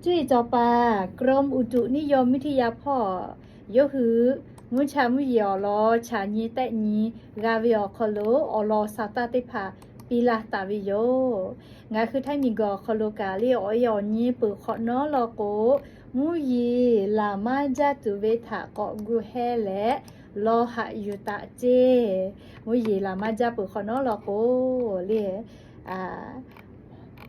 Cuˇ yiˍ cawˬ paˍ กรมอุตุนิยมวิทยา hpawˇ yawˇ hui mvuhˇ cha mvuhˇ yeˬ awˬ lawn chaꞈ nyi tehˆ nyi g'a ve awˬ hk'aw lo awˬ lawn sa taˇ teˇ hpaˍ piˇ laˇ taˍ ve yoˬ. Ngaˬ hui Htaiˇ miˬguiˬ awˬ hk'aw lo kaꞈ le awˬ e awˬ nyi peuˬ hk'awꞈ nawˉ law k'o, mvuhˇ yeˬ laˬ maˇ jaˇ tuˬ ve htaꞈ k'awꞈ gu hehˉ leh lawˇ haꞈ yuˬ taˍ ceˇ. Mvuhˇ yeˬ laˬ maˇ jaˇ peuˬ hk'awꞈ nawˉ law k'o le,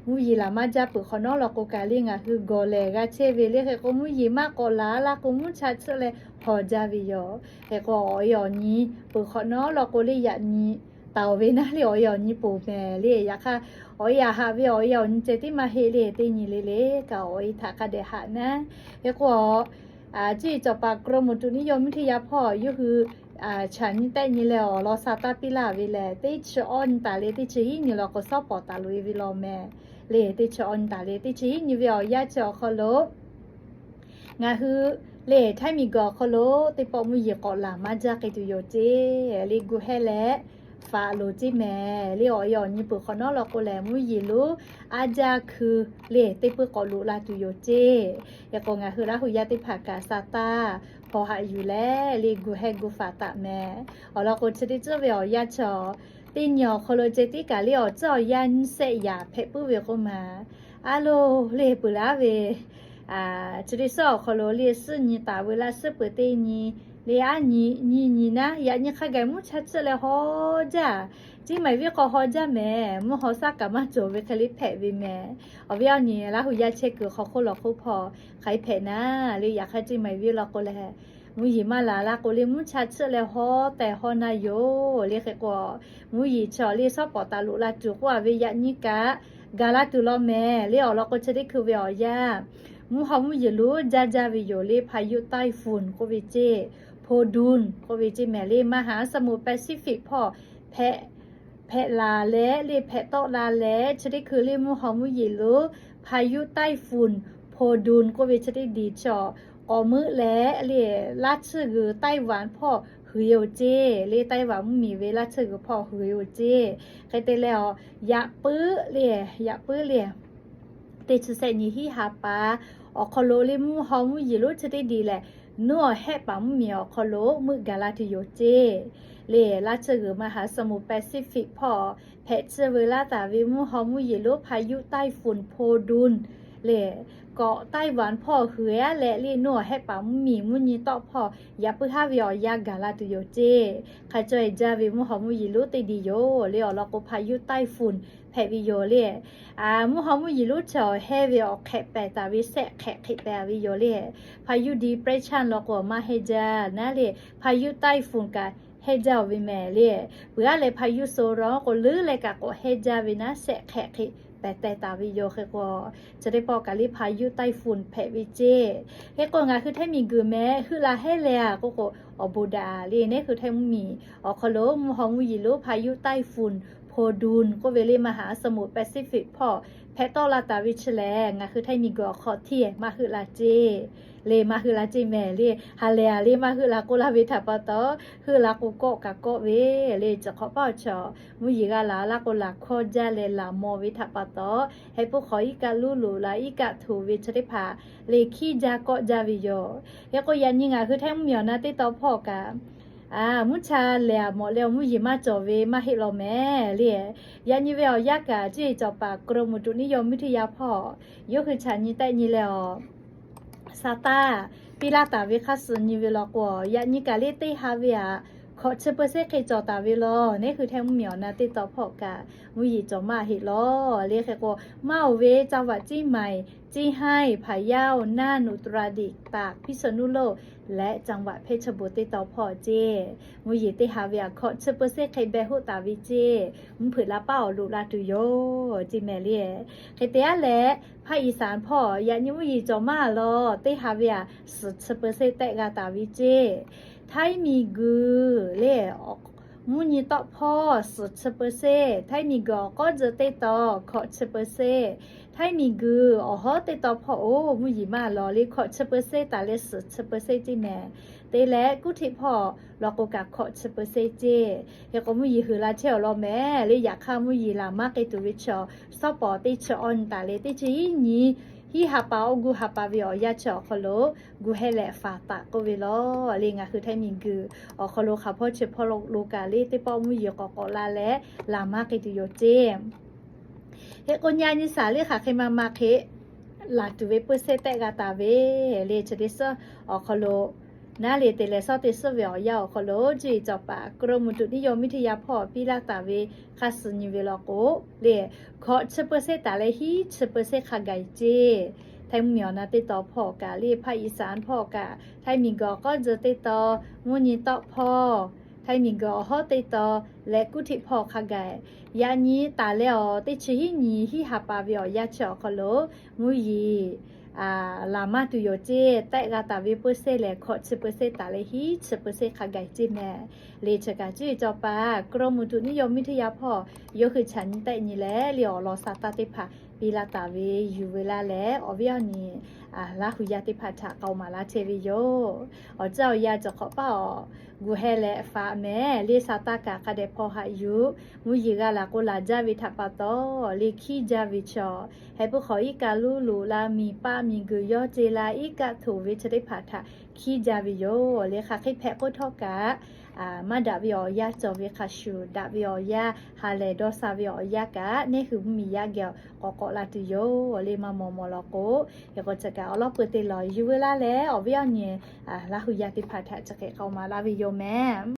mvuhˇ yeˬ laˬ maˇ jaˇ peuˬ hk'awꞈ nawˉ law k'o kaꞈ le ngaˬ hui gawˬ lehˬ g'a chehˇ ve le. Hk'e k'o mvuhˇ yeˬ maˇ k'awꞈ laˬ laˇ k'o mvuhˇ cha tsuhˆ leh haw jaˇ ve yoˬ. Hk'e k'o awˬ e awˬ nyi peuˬ hk'awꞈ nawˉ law k'o le yaꞈ nyi taˍ ve naˉ le awˬ e awˬ nyi peuˬ mehˍ le. Yaꞈ hk'aˇ awˬ e aꞈ haꞈ ve awˬ e awˬ nyi ceh tiˉ maˇ heˆ le. Teˇ nyi le le kaꞈ awˬ e htaꞈ hk'a dehꞈ haꞈ naˉ. Hk'e k'o cuˇ yiˍ cawˬ paˍ กรมอุตุนิยมวิทยา hpawˇ yawˇ hui chaꞈ nyi tehˆ nyi leh awˬ lawn sa taˇ piˇ laˇ ve lehˬ, teˇ chi awˇ nyi taˍ le teˇ chi hiˉ nyi law k'o shawˉ pawˍ taˍ loꞈ e ve law mehˍ le. Teˇ chi awˇ nyi taˍ le teˇ chi hiˉ nyi ve awˬ yanˇ chi awˬ hk'aw lo ngaˬ hui le Htaiˇ miˬguiˬ awˬ hk'aw lo teˇ pawˆ mvuhˇ yeˬ k'awꞈ laˬ maˇ jaˇ k'ai tuˬ yoˬ ceˇ. Le gu hehˉ leh faꞈ loˍ ceˇ mehˍ le. Awˬ e awˬ nyi peuˬ hk'awꞈ nawˉ law k'o lehˬ mvuhˇ yeˬ lonˉ aˉ jaˇ hkui le teˇ peuˇ k'awꞈ loꞈ la tuˬ yoˬ ceˇ. Hk'e k'o ngaˬ hui Laˇ hu yaˇ teˇ hpaˍ kaꞈ sa taˇ hpaw haꞈ yuˬ leh le gu hehˉ gu faꞈ taˍ mehˍ. Awˬ lawn k'o chi teˇ ceuˬ ve awˬ yanˇ chi teˇ nyi awˬ hk'aw lo ceh tiˉ kaꞈ le awˬ ceuˬ awˬ yanˇ nyiˇ sehˆ yaꞈ hpehꞈ puiˉ ve k'oˆ ma, a loˬ le peuˬ laˇ ve chi teˇ suhˉ awˬ hk'aw lo le suhˉ nyi taˍ ve laˇ suhˉ peuˬ teˇ nyi le aˉ nyi nyi nyi naˉ yaꞈ nyi hk'a gaˬ mvuhˇ cha tsuhˆ leh haw jaˇ. Ceˇ maiˍ viˉ k'awꞈ haw jaˇ mehˍ. Mvuhˇ haw shaˉ kaꞈ maˇ cawˬ ve hk'e le hpehꞈ ve mehˍ. Awˬ viˉ awˬ nyi Laˇ hu yaˇ chehˇ kuiˬ hk'aw hk'oˆ lawˬ hk'oˆ hpawˇ hk'aˬ hk'e hpehꞈ naˉ le. Yaꞈ hk'aˇ ceˇ maiˍ viˉ law k'o lehˬ mvuhˇ yeˬ maˇ laˬ laˇ k'o le mvuhˇ cha tsuhˆ leh haw tehˬ haw na yoˬ le. Hk'e k'o mvuhˇ yeˬ chi le shawˉ pawˍ taˍ loꞈ la tuˬ k'oˆ a ve yaꞈ nyi kaꞈ gaˬ la tuˬ law mehˍ le. Awˬ lawn k'o chi teˇ hkui ve awˬ yanˇ mvuhˇ haw mvuhˇ yeˬ lonˉ jaˇ jaˇ ve yoˬ le. พายุไต้ฝุ่น k'oˆ ve ceˇ, โพดุล k'oˆ ve ceˇ mehˍ le. มหาสมุทรแปซิฟิก hpawˇ hpehꞈ hpehꞈ laˬ leh le hpehꞈ tawˆ la leh chi teˇ hkui le mvuhˇ haw mvuhˇ yeˬ lonˉ พายุไต้ฝุ่น โพดุล k'oˆ ve chi teˇ diˬ chi k'awꞈ meuˆ leh le laˇ tsuhˇ g'uiˬ ไต้หวัน hpawˇ huiˍ e oˬ ceˇ le. ไต้หวัน mvuhˇ miˬ ve laˇ tsuhˇ g'uiˬ hpawˇ huiˍ e oˬ ceˇ. Hk'e te leh a yaꞈ puiˉ le yaꞈ puiˉ le teˇ chi sehˆ nyi hiˉ ha pa awˬ hk'aw lo le mvuhˇ haw mvuhˇ yeˬ lonˉ chi teˇ diˬ lehˬ, nuˇ awˬ hehˆ paˍ mvuhˇ miˬ awˬ hk'aw lo meuˆ gaˬ la tuˬ yoˬ ceˇ. Le laˇ tsuhˇ g'uiˬ มหาสมุทรแปซิฟิก hpawˇ hpehꞈ tsuhˇ ve laˇ taˍ ve mvuhˇ haw mvuhˇ yeˬ lonˉ พายุไต้ฝุ่น โพดุล le kawꞈ ไต้หวัน hpawˇ huiˍ aˉ leh le nuˇ awˬ hehˆ paˍ mvuhˇ miˬ mvuhˇ nyi tawˆ hpawˇ yaꞈ puiˉ haˉ ve awˬ yanˇ gaˬ la tuˬ yoˬ ceˇ. Hk'a caw e jaˇ ve mvuhˇ haw mvuhˇ yeˬ lonˉ teˇ diˬ yoˬ le. Awˬ lawn k'o พายุไต้ฝุ่น hpehꞈ ve yoˬ le. Mvuhˇ haw mvuhˇ yeˬ lonˉ chi awˬ hehˇ ve awˬ hk'ehꞈ pehˍ taˍ ve shehˆ hk'ehꞈ hk'e pehˍ ve yoˬ le. พายุ depression law k'o maˇ hehˇ jaˇ naˉ le พายุไต้ฝุ่น kaꞈ hehˇ jaˇ oˬ ve mehˍ le. Peuˬ aˉ leh พายุโซนร้อน k'o leuˉ leh kaꞈ k'awꞈ hehˇ jaˇ ve naˉ shehˆ hk'ehꞈ hk'e pehˍ teh taˍ ve yoˬ. Hk'e k'o chi teˇ pawˆ kaꞈ le พายุไต้ฝุ่น hpehꞈ ve ceˇ. Hk'e k'o ngaˬ hui Htaiˇ miˬguiˬ mehˍ heuˆ la hehˉ leh a k'oˆ k'o awˬ bon daꞈ le. Neˉ hui Htaiˇ mvuhˇ miˬ awˬ hk'aw lo mvuhˇ haw mvuhˇ yeˬ lonˉ พายุไต้ฝุ่น โพดุล k'oˆ ve le มหาสมุทรแปซิฟิก hpawˇ hpehꞈ tawˆ la taˍ ve chi lehˬ, ngaˬ hui Htaiˇ miˬguiˬ awˬ hk'aw hteˇ maˇ heuˆ la ceˇ le. Maˇ heuˆ la ceˇ mehˍ le. Ha lehˬ a le maˇ heuˆ la k'oˆ laˇ ve htaꞈ pa taw, heuˆ la k'o kawˆ kaꞈ kawˆ ve le. Chi hk'awꞈ paˇ awˬ chaw mvuhˇ yeˬ g'a laˬ laˇ k'o laˬ hkawˇ jaˇ leh laˬ maw ve htaꞈ pa taw, heh puiˉ hk'awꞈ iˉ kaˆ luˉ loꞈ la iˉ kaˆ htoꞈ ve chi teˇ hpaˍ le hkiˉ jaˇ kawˆ jaˇ ve yoˬ. Hk'e k'o yaꞈ nyi ngaˬ hui Htaiˇ mvuhˇ miˬ awˬ na teˇ taw hpawˇ kaꞈ mvuhˇ cha lehˬ a mawꞈ leh awˬ mvuhˇ yeˬ maˇ cawˬ ve maˇ heˆ law mehˍ le. Yaꞈ nyi ve awˬ yanˇ kaꞈ cuˇ yiˍ cawˬ paˍ กรมอุตุนิยมวิทยา hpawˇ yawˇ hui chaꞈ nyi tehˆ nyi leh awˬ sa taˇ piˇ laˇ taˍ ve hk'aˇ suh nyi ve law k'o, yaꞈ nyi kaꞈ le teˇ ha ve aꞈ hkawꞈ chi เปอร์เซ็นต์ hk'e cawˬ taˍ ve law. Neˉ hui Htaiˇ mvuhˇ miˬ awˬ na teˇ taw hpawˇ kaꞈ mvuhˇ yeˬ cawˬ maˇ heˆ law le. Hk'e k'o maˇ oˬ ve จังหวัดเชียงใหม่ เชียงราย พะเยา น่าน อุตรดิตถ์ ตาก พิษณุโลก และจังหวัดเพชรบูรณ์ teˇ taw hpawˇ ceˇ mvuhˇ yeˬ teˇ ha ve aꞈ hkawꞈ chi เปอร์เซ็นต์ hk'e beh hoˆ taˍ ve ceˇ. Mvuhˇ hpeuꞈ la paˉ awˬ loꞈ la tuˬ yoˬ ceˇ mehˍ le. Hk'e te aˉ leh ภาคอีสาน hpawˇ yaꞈ nyi mvuhˇ yeˬ cawˬ maˇ law teˇ ha ve aꞈ suhˍ chi เปอร์เซ็นต์ tehˆ g'a taˍ ve ceˇ. Htaiˇ miˬguiˬ le mvuhˇ nyi tawˆ hpawˇ suhˍ chi เปอร์เซ็นต์, Htaiˇ miˬguiˬ awˬ k'awˉ tcuh teˇ taw hkawꞈ chi เปอร์เซ็นต์, Htaiˇ miˬguiˬ awˬ hawˉ teˇ taw hpawˇ oˬ mvuhˇ yeˬ maˇ law le hkawꞈ chi เปอร์เซ็นต์ taˍ leh suhˍ chi เปอร์เซ็นต์ ceˇ mehˍ. Te leh กรุงเทพ hpawˇ law k'o kaꞈ hkawꞈ chi เปอร์เซ็นต์ ceˇ. Hk'e k'o mvuhˇ yeˬ huiˍ la chehˇ awˬ lawn mehˍ le. Yaꞈ hk'aˇ mvuhˇ yeˬ laˬ maˇ k'ai tuˬ ve chaw shawˉ pawˍ teˇ chi awˇ nyi taˍ leh teˇ chi hiˉ nyi hiˉ ha pa awˬ gu ha pa ve awˬ yanˇ chi awˬ hk'aw lo gu heh leh faˍ taˍ k'oˆ ve lawˬ le. Ngaˬ hui Htaiˇ miˬguiˬ awˬ hk'aw lo hk'aˬ hpawˇ chi hpawˇ lo kaꞈ le teˇ pawˆ mvuhˇ yeˬ k'awꞈ k'awꞈ la leh laˬ maˇ k'ai tuˬ yoˬ ceˇ. Hk'e k'o nyi nyi shaˍ le hk'aˬ hk'e ma ma hk'e laˬ tuˬ ve เปอร์เซ็นต์ tehˆ g'a taˍ ve le chi teˇ suhˉ awˬ hk'aw lo naˉ le te leh shawˉ teˇ suhˉ ve awˬ yanˇ awˬ hk'aw lo cuˇ yiˍ cawˬ paˍ กรมอุตุนิยมวิทยา hpawˇ piˇ laˇ taˍ ve hk'a suh nyi ve law k'o le, hkawꞈ chi เปอร์เซ็นต์ taˍ leh hiˉ chi เปอร์เซ็นต์ hk'a gaˬ ceˇ. Htaiˇ mvuhˇmiˬ awˬ na teˇ taw hpawˇ kaꞈ le ภาคอีสาน hpawˇ kaꞈ, Htaiˇ miˬguiˬ awˬ k'awˉ tzuh teˇ taw, mvuhˇ nyi tawˆ hpawˇ, Htaiˇ miˬguiˬ awˬ hawˉ teˇ taw leh kuˇ htiˆ hpawˇ hk'a gaˬ yaꞈ nyi taˍ leh awˬ teˇ chi hiˉ nyi hiˉ ha pa ve awˬ yanˇ chi awˬ hk'aw lo mvuhˇ yeˬ laˬ maˇ tuˬ yoˬ ceˇ. Tehˆ g'a taˍ ve เปอร์เซ็นต์ lehˬ hkawꞈ chi เปอร์เซ็นต์ taˍ leh hiˉ chi เปอร์เซ็นต์ hk'a gaˬ ceˇ mehˍ le. Chi kaꞈ cuˇ yiˍ cawˬ paˍ กรมอุตุนิยมวิทยา hpawˇ yawˇ hui chaꞈ nyi tehˆ nyi leh le awˬ lawn sa taˇ teˇ hpaˍ piˇ laˇ taˍ ve yuˬ ve laˇ leh awˬ viˉ awˬ nyi Laˇ hu yaˇ teˇ hpaˍ htaꞈ k'aoˍ maˍ laˇ chehˇ ve yoˬ. Awˬ caˇ awˬ yanˇ cawˬ hk'awꞈ paˇ awˬ gu heh leh faˍ mehˍ le sa taˇ kaꞈ hk'a dehꞈ hpawˇ haꞈ yuˬ. Mvuhˇ yeˬ g'a laˬ k'o laˬ jaˇ ve htaꞈ pa taw le hkiˉ jaˇ ve chaw, heh puiˉ hk'aw iˉ kaˆ luˉ loꞈ la miˬ paˆ miˬguiˬ yawˇ ce la iˉ kaˆ htoꞈ ve chi teˇ hpaˍ htaꞈ hkiˉ jaˇ ve yoˬ le. Hk'aˬ hk'e hpehꞈ k'oˆ htawˇ kaꞈ maˇ daꞈ ve awˬ yanˇ cawˬ ve hk'a shuˍ, daꞈ ve awˬ yanˇ ha lehˬ dawˇ sha ve awˬ yanˇ kaꞈ neˇ hui mvuhˇmiˬ yaˇ geh k'awꞈ k'awꞈ la tuˬ yoˬ le. Maˇ mawˬ mawˬ law k'o, hk'e k'o chi kaꞈ awˬ lawn peuˬ te lawˬ yuˬ ve laˇ leh awˬ viˉ awˬ nyi Laˇ hu yaˇ teˇ hpaˍ htaꞈ chi hk'e k'aoˍ maˍ laˇ ve yoˬ mehˍ.